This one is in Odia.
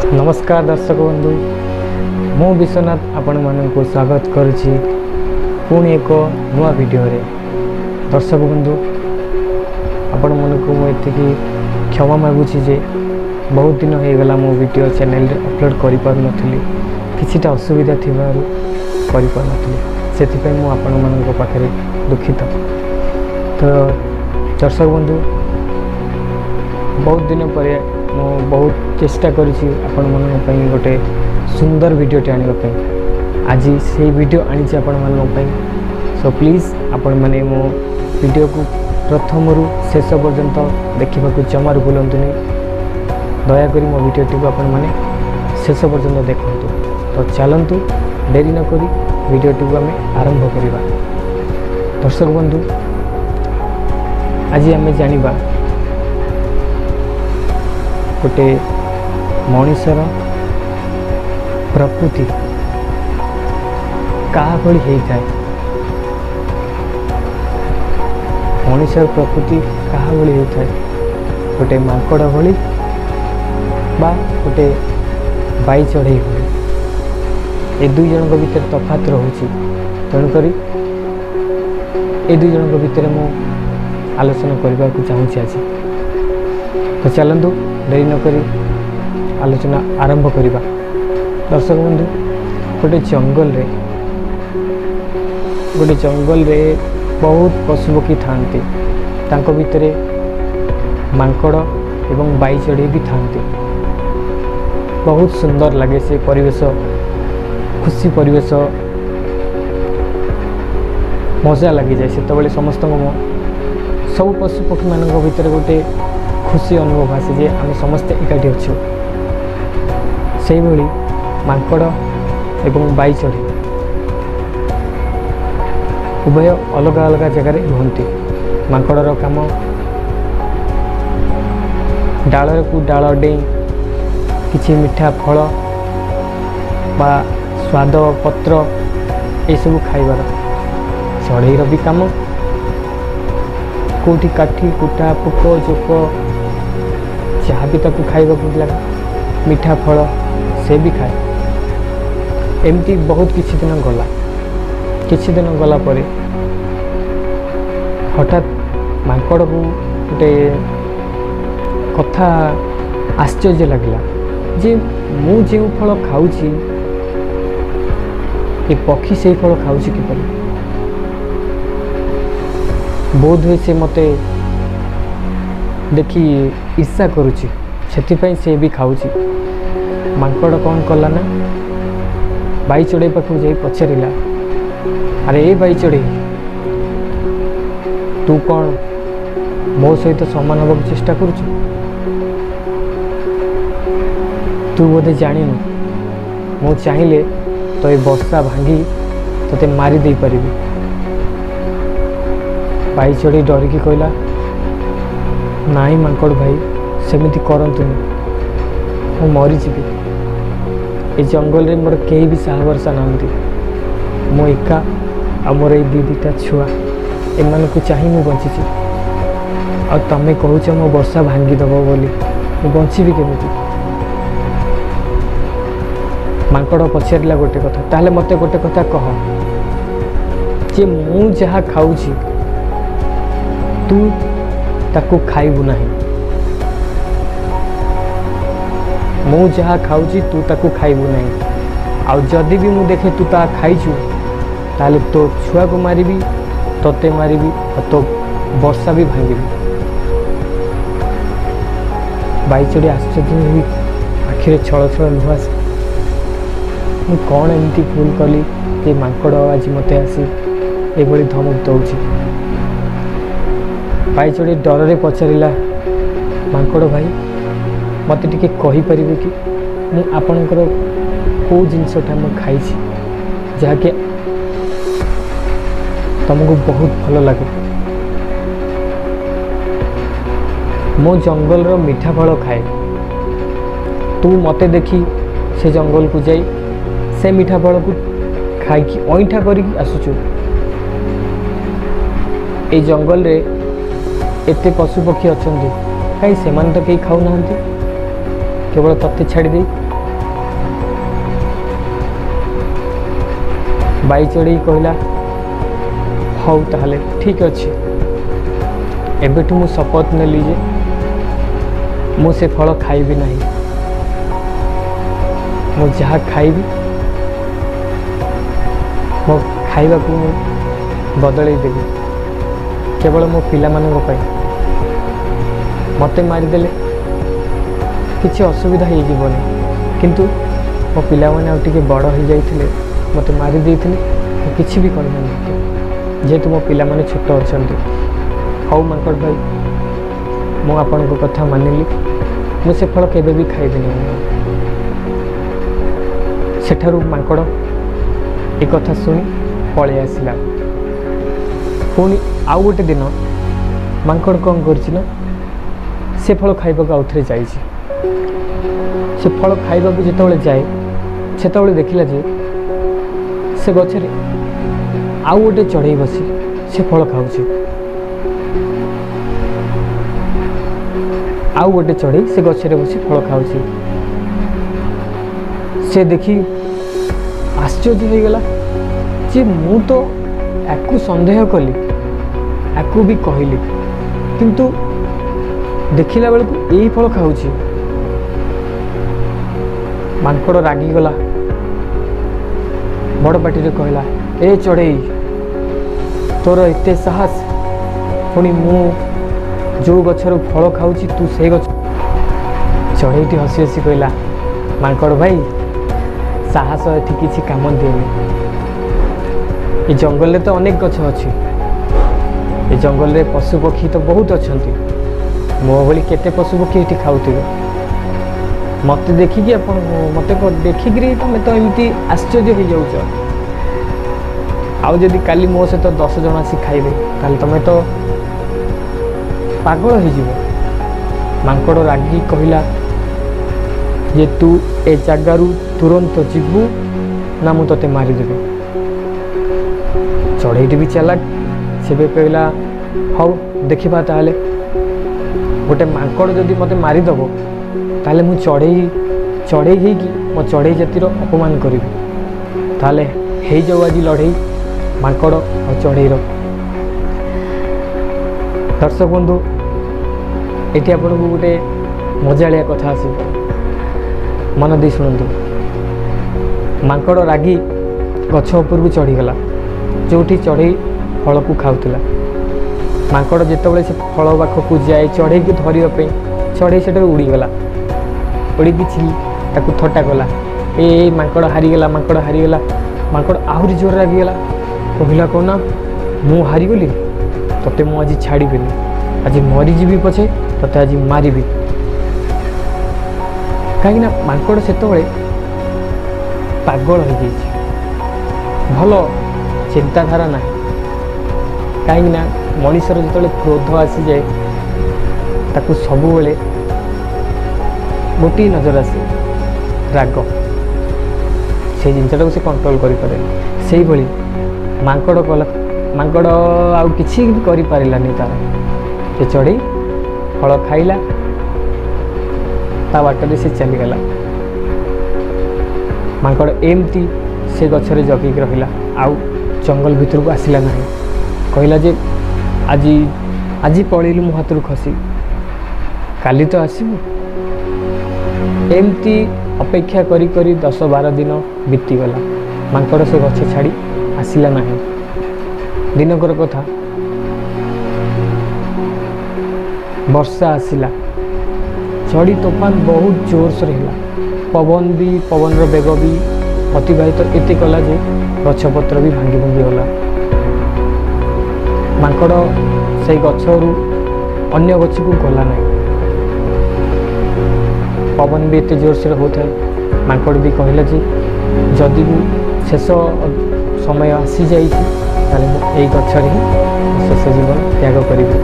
ନମସ୍କାର ଦର୍ଶକ ବନ୍ଧୁ, ମୁଁ ବିଶ୍ୱନାଥ ଆପଣମାନଙ୍କୁ ସ୍ୱାଗତ କରୁଛି ପୁଣି ଏକ ନୂଆ ଭିଡ଼ିଓରେ। ଦର୍ଶକ ବନ୍ଧୁ, ଆପଣମାନଙ୍କୁ ମୁଁ ଏତିକି କ୍ଷମା ମାଗୁଛି ଯେ ବହୁତ ଦିନ ହେଇଗଲା ମୁଁ ଭିଡ଼ିଓ ଚ୍ୟାନେଲରେ ଅପଲୋଡ଼ କରିପାରୁନଥିଲି। କିଛିଟା ଅସୁବିଧା ଥିବାରୁ କରିପାରୁନଥିଲି, ସେଥିପାଇଁ ମୁଁ ଆପଣମାନଙ୍କ ପାଖରେ ଦୁଃଖିତ। ତ ଦର୍ଶକ ବନ୍ଧୁ, ବହୁତ ଦିନ ପରେ ମୁଁ ବହୁତ ଚେଷ୍ଟା କରିଛି ଆପଣମାନଙ୍କ ପାଇଁ ଗୋଟେ ସୁନ୍ଦର ଭିଡ଼ିଓଟି ଆଣିବା ପାଇଁ। ଆଜି ସେଇ ଭିଡ଼ିଓ ଆଣିଛି ଆପଣମାନଙ୍କ ପାଇଁ। ସୋ ପ୍ଲିଜ୍, ଆପଣମାନେ ମୋ ଭିଡ଼ିଓକୁ ପ୍ରଥମରୁ ଶେଷ ପର୍ଯ୍ୟନ୍ତ ଦେଖିବାକୁ ଜମାରୁ ଭୁଲନ୍ତୁନି। ଦୟାକରି ମୋ ଭିଡ଼ିଓଟିକୁ ଆପଣମାନେ ଶେଷ ପର୍ଯ୍ୟନ୍ତ ଦେଖନ୍ତୁ। ତ ଚାଲନ୍ତୁ, ଡେରି ନକରି ଭିଡ଼ିଓଟିକୁ ଆମେ ଆରମ୍ଭ କରିବା। ଦର୍ଶକ ବନ୍ଧୁ, ଆଜି ଆମେ ଜାଣିବା ଗୋଟେ ମଣିଷର ପ୍ରକୃତି କାହା ଭଳି ହେଇଥାଏ। ମଣିଷର ପ୍ରକୃତି କାହା ଭଳି ହେଇଥାଏ, ଗୋଟେ ମାଙ୍କଡ଼ ଭଳି ବା ଗୋଟେ ବାଇ ଚଢ଼େଇ ଭଳି? ଏ ଦୁଇ ଜଣଙ୍କ ଭିତରେ ତଫାତ ରହୁଛି। ତେଣୁକରି ଏ ଦୁଇ ଜଣଙ୍କ ଭିତରେ ମୁଁ ଆଲୋଚନା କରିବାକୁ ଚାହୁଁଛି ଆଜି। ତ ଚାଲନ୍ତୁ, ଡେରି ନକରି ଆଲୋଚନା ଆରମ୍ଭ କରିବା। ଦର୍ଶକ ବନ୍ଧୁ, ଗୋଟେ ଜଙ୍ଗଲରେ ବହୁତ ପଶୁପକ୍ଷୀ ଥାଆନ୍ତି। ତାଙ୍କ ଭିତରେ ମାଙ୍କଡ଼ ଏବଂ ବାଇ ଚଢ଼େଇ ବି ଥାଆନ୍ତି। ବହୁତ ସୁନ୍ଦର ଲାଗେ ସେ ପରିବେଶ, ଖୁସି ପରିବେଶ, ମଜା ଲାଗିଯାଏ ସେତେବେଳେ ସମସ୍ତଙ୍କ। ସବୁ ପଶୁପକ୍ଷୀମାନଙ୍କ ଭିତରେ ଗୋଟେ ଖୁସି ଅନୁଭବ ଆସେ ଯେ ଆମେ ସମସ୍ତେ ଏକାଠି ଅଛୁ। ସେଇଭଳି ମାଙ୍କଡ଼ ଏବଂ ବାଇ ଚଢ଼େଇ ଉଭୟ ଅଲଗା ଅଲଗା ଜାଗାରେ ରୁହନ୍ତି। ମାଙ୍କଡ଼ର କାମ ଡାଳକୁ ଡାଳ ଡେଇଁ କିଛି ମିଠା ଫଳ ବା ସ୍ୱାଦ ପତ୍ର ଏସବୁ ଖାଇବାର। ଚଢ଼େଇର ବି କାମ କେଉଁଠି କାଠି କୁଟା, ପୋକ ଜୋକ, ଯାହା ବି ତାକୁ ଖାଇବାକୁ ଲାଗେ, ମିଠା ଫଳ ସେ ବି ଖାଏ। ଏମିତି ବହୁତ କିଛି ଦିନ ଗଲା। କିଛି ଦିନ ଗଲା ପରେ ହଠାତ୍ ମାଙ୍କଡ଼କୁ ଗୋଟେ କଥା ଆଶ୍ଚର୍ଯ୍ୟ ଲାଗିଲା ଯେ ମୁଁ ଯେଉଁ ଫଳ ଖାଉଛି, ଏ ପକ୍ଷୀ ସେଇ ଫଳ ଖାଉଛି କିପରି? ବୋଧହୁଏ ସେ ମୋତେ ଦେଖି ଈର୍ଷା କରୁଛି, ସେଥିପାଇଁ ସେ ବି ଖାଉଛି। ମାଙ୍କଡ଼ କ'ଣ କଲା ନା ବାଇ ଚଢ଼େଇ ପାଖକୁ ଯାଇ ପଚାରିଲା, "ଆରେ ଏ ବାଇ ଚଢ଼େଇ, ତୁ କ'ଣ ମୋ ସହିତ ସମାନ ହେବାକୁ ଚେଷ୍ଟା କରୁଛୁ? ତୁ ବୋଧେ ଜାଣିନୁ, ମୁଁ ଚାହିଁଲେ ତ ଏ ବସା ଭାଙ୍ଗି ତୋତେ ମାରି ଦେଇପାରିବି।" ବାଇ ଚଢ଼େଇ ଡରିକି କହିଲା, "ନାଇଁ ମାଙ୍କଡ଼ ଭାଇ, ସେମିତି କରନ୍ତୁନି, ମୁଁ ମରିଯିବି। ଏ ଜଙ୍ଗଲରେ ମୋର କେହି ବି ସାହା ଭରସା ନାହାନ୍ତି। ମୁଁ ଏକା ଆଉ ମୋର ଏଇ ଦୁଇ ଦୁଇଟା ଛୁଆ, ଏମାନଙ୍କୁ ଚାହିଁ ମୁଁ ବଞ୍ଚିଛି। ଆଉ ତମେ କହୁଛ ମୋ ବସା ଭାଙ୍ଗିଦେବ ବୋଲି, ମୁଁ ବଞ୍ଚିବି କେମିତି?" ମାଙ୍କଡ଼ ପଚାରିଲା ଗୋଟେ କଥା, "ତାହେଲେ ମୋତେ ଗୋଟେ କଥା କହ ଯେ ମୁଁ ଯାହା ଖାଉଛି, ତୁ ତାକୁ ଖାଇବୁ ନାହିଁ। ମୁଁ ଯାହା ଖାଉଛି, ତୁ ତାକୁ ଖାଇବୁ ନାହିଁ। ଆଉ ଯଦି ବି ମୁଁ ଦେଖେ ତୁ ତାହା ଖାଇଛୁ, ତାହେଲେ ତୋ ଛୁଆକୁ ମାରିବି, ତୋତେ ମାରିବି ଆଉ ତୋ ବସା ବି ଭାଙ୍ଗିବି।" ବାଇଚଢ଼େଇ ଆଶ୍ଚର୍ଯ୍ୟ ହୋଇ ଆଖିରେ ଛଳ ଛଳ ଲୁହ ଆସେ, ମୁଁ କ'ଣ ଏମିତି ଭୁଲ କଲି ଯେ ମାଙ୍କଡ଼ ଆଜି ମୋତେ ଆସି ଏଭଳି ଧମକ ଦେଉଛି? ବାଇଚଢ଼େଇ ଡରରେ ପଚାରିଲା, "ମାଙ୍କଡ଼ ଭାଇ, ମୋତେ ଟିକେ କହିପାରିବେ କି ମୁଁ ଆପଣଙ୍କର କେଉଁ ଜିନିଷଟା ମୁଁ ଖାଇଛି, ଯାହାକି ତୁମକୁ ବହୁତ ଭଲ ଲାଗେ? ମୁଁ ଜଙ୍ଗଲର ମିଠା ଫଳ ଖାଏ। ତୁ ମୋତେ ଦେଖି ସେ ଜଙ୍ଗଲକୁ ଯାଇ ସେ ମିଠା ଫଳକୁ ଖାଇକି ଅଇଁଠା କରିକି ଆସୁଛୁ। ଏଇ ଜଙ୍ଗଲରେ ଏତେ ପଶୁପକ୍ଷୀ ଅଛନ୍ତି, କାହିଁ ସେମାନେ ତ କେହି ଖାଉନାହାନ୍ତି, କେବଳ ତତେ ଛାଡ଼ିଦେଇ?" ବାଇ ଚଢ଼େଇ କହିଲା, ହଉ ତାହେଲେ ଠିକ୍ ଅଛି, ଏବେଠୁ ମୁଁ ଶପଥ ନେଲି ଯେ ମୁଁ ସେ ଫଳ ଖାଇବି ନାହିଁ। ମୁଁ ଯାହା ଖାଇବି, ମୋ ଖାଇବାକୁ ମୁଁ ବଦଳେଇ ଦେବି କେବଳ ମୋ ପିଲାମାନଙ୍କ ପାଇଁ। ମୋତେ ମାରିଦେଲେ କିଛି ଅସୁବିଧା ହେଇଯିବନି, କିନ୍ତୁ ମୋ ପିଲାମାନେ ଆଉ ଟିକେ ବଡ଼ ହେଇଯାଇଥିଲେ, ମୋତେ ମାରି ଦେଇଥିଲେ ମୁଁ କିଛି ବି କହିନଥାନ୍ତି, ଯେହେତୁ ମୋ ପିଲାମାନେ ଛୋଟ ଅଛନ୍ତି। ହଉ ମାଙ୍କଡ଼ ଭାଇ, ମୁଁ ଆପଣଙ୍କ କଥା ମାନିଲି, ମୁଁ ସେ ଫଳ କେବେ ବି ଖାଇବିନି। ସେଠାରୁ ମାଙ୍କଡ଼ ଏ କଥା ଶୁଣି ପଳେଇ ଆସିଲା। ପୁଣି ଆଉ ଗୋଟେ ଦିନ ମାଙ୍କଡ଼ କ'ଣ କରିଛି ନା, ସେ ଫଳ ଖାଇବାକୁ ଆଉଥରେ ଯାଇଛି। ସେ ଫଳ ଖାଇବାକୁ ଯେତେବେଳେ ଯାଏ, ସେତେବେଳେ ଦେଖିଲା ଯେ ସେ ଗଛରେ ଆଉ ଗୋଟେ ଚଢ଼େଇ ବସି ସେ ଫଳ ଖାଉଛି। ଆଉ ଗୋଟେ ଚଢ଼େଇ ସେ ଗଛରେ ବସି ଫଳ ଖାଉଛି। ସେ ଦେଖି ଆଶ୍ଚର୍ଯ୍ୟ ହେଇଗଲା ଯେ ମୁଁ ତ ୟାକୁ ସନ୍ଦେହ କଲି, ୟାକୁ ବି କହିଲି, କିନ୍ତୁ ଦେଖିଲା ବେଳକୁ ଏଇ ଫଳ ଖାଉଛି। ମାଙ୍କଡ଼ ରାଗିଗଲା, ବଡ଼ ପାଟିରେ କହିଲା, ଏ ଚଢ଼େଇ, ତୋର ଏତେ ସାହସ, ପୁଣି ମୁଁ ଯେଉଁ ଗଛରୁ ଫଳ ଖାଉଛି ତୁ ସେଇ ଗଛ? ଚଢ଼େଇଟି ହସି ହସି କହିଲା, ମାଙ୍କଡ଼ ଭାଇ, ସାହସ ଏଠି କିଛି କାମ ଦିଏନି। ଏ ଜଙ୍ଗଲରେ ତ ଅନେକ ଗଛ ଅଛି, ଏ ଜଙ୍ଗଲରେ ପଶୁପକ୍ଷୀ ତ ବହୁତ ଅଛନ୍ତି, ମୋ ଭଳି କେତେ ପଶୁପକ୍ଷୀ ଏଠି ଖାଉଥିବେ। ମୋତେ ଦେଖିକି ଆପଣ ମୋତେ ଦେଖିକିରି ତମେ ତ ଏମିତି ଆଶ୍ଚର୍ଯ୍ୟ ହେଇଯାଉଛ, ଆଉ ଯଦି କାଲି ମୋ ସହିତ 10 ଜଣ ଆସି ଖାଇବେ, ତାହେଲେ ତମେ ତ ପାଗଳ ହେଇଯିବ। ମାଙ୍କଡ଼ ରାଗି କହିଲା ଯେ ତୁ ଏ ଜାଗାରୁ ତୁରନ୍ତ ଯିବୁ ନା ମୁଁ ତୋତେ ମାରିଦେବି। ଚଢ଼େଇଟି ବି ଚାଲାକ, ସେ ବି କହିଲା, ହଉ ଦେଖିବା ତାହେଲେ, ଗୋଟେ ମାଙ୍କଡ଼ ଯଦି ମୋତେ ମାରିଦେବ ତାହେଲେ ମୁଁ ଚଢ଼େଇ ହେଇକି ମୋ ଚଢ଼େଇ ଜାତିର ଅପମାନ କରିବି। ତାହେଲେ ହେଇଯାଉ ଆଜି ଲଢ଼େଇ ମାଙ୍କଡ଼ ଆଉ ଚଢ଼େଇର। ଦର୍ଶକ ବନ୍ଧୁ, ଏଠି ଆପଣଙ୍କୁ ଗୋଟେ ମଜାଳିଆ କଥା ଆସିବ, ମନ ଦେଇ ଶୁଣନ୍ତୁ। ମାଙ୍କଡ଼ ରାଗି ଗଛ ଉପରକୁ ଚଢ଼ିଗଲା, ଯେଉଁଠି ଚଢ଼େଇ ଫଳକୁ ଖାଉଥିଲା। ମାଙ୍କଡ଼ ଯେତେବେଳେ ସେ ଫଳ ପାଖକୁ ଯାଏ ଚଢ଼େଇକୁ ଧରିବା ପାଇଁ, ଚଢ଼େଇ ସେଠାରୁ ଉଡ଼ିଗଲା। ଉଡ଼ିକି ତାକୁ ଥଟ୍ଟା କଲା, ଏ ମାଙ୍କଡ଼ ହାରିଗଲା, ମାଙ୍କଡ଼ ହାରିଗଲା। ମାଙ୍କଡ଼ ଆହୁରି ଜୋରରେ ରାଗିଗଲା, କହିଲା କ'ଣ ନା ମୁଁ ହାରିଗଲି, ତୋତେ ମୁଁ ଆଜି ଛାଡ଼ିବିନି, ଆଜି ମରିଯିବି ପଛେ ତୋତେ ଆଜି ମାରିବି। କାହିଁକିନା ମାଙ୍କଡ଼ ସେତେବେଳେ ପାଗଳ ହେଇଯାଇଛି, ଭଲ ଚିନ୍ତାଧାରା ନାହିଁ। କାହିଁକିନା ମଣିଷର ଯେତେବେଳେ କ୍ରୋଧ ଆସିଯାଏ, ତାକୁ ସବୁବେଳେ ଗୋଟିଏ ନଜର ଆସେ, ରାଗ। ସେଇ ଜିନିଷଟାକୁ ସେ କଣ୍ଟ୍ରୋଲ କରିପାରେନି। ସେଇଭଳି ମାଙ୍କଡ଼ କଲା, ମାଙ୍କଡ଼ ଆଉ କିଛି ବି କରିପାରିଲାନି ତାର। ସେ ଚଢ଼େଇ ଫଳ ଖାଇଲା, ତା ବାଟରେ ସେ ଚାଲିଗଲା। ମାଙ୍କଡ଼ ଏମିତି ସେ ଗଛରେ ଜଗିକି ରହିଲା, ଆଉ ଜଙ୍ଗଲ ଭିତରକୁ ଆସିଲା ନାହିଁ। କହିଲା ଯେ ଆଜି ପଳେଇଲୁ ମୋ ହାତରୁ ଖସି, କାଲି ତ ଆସିବୁ। ଏମିତି ଅପେକ୍ଷା କରି କରି 10-12 ଦିନ ବିତିଗଲା, ମାଙ୍କଡ଼ ସେ ଗଛ ଛାଡ଼ି ଆସିଲା ନାହିଁ। ଦିନକର କଥା, ବର୍ଷା ଆସିଲା, ଝଡ଼ି ତୋଫାନ ବହୁତ ଜୋରସୋର ହେଲା। ପବନର ବେଗ ବି ଅତିବାହିତ ଏତେ କଲା ଯେ ଗଛପତ୍ର ବି ଭାଙ୍ଗି ଭାଙ୍ଗି ଗଲା। ମାଙ୍କଡ଼ ସେଇ ଗଛରୁ ଅନ୍ୟ ଗଛକୁ ଗଲା ନାହିଁ। ପବନ ବି ଏତେ ଜୋରସୋର ହେଉଥାଏ। ମାଙ୍କଡ଼ ବି କହିଲା ଯେ ଯଦି ମୁଁ ଶେଷ ସମୟ ଆସିଯାଇଛି, ତାହେଲେ ମୁଁ ଏଇ ଗଛରେ ହିଁ ଶେଷ ଜୀବନ ତ୍ୟାଗ କରିବି।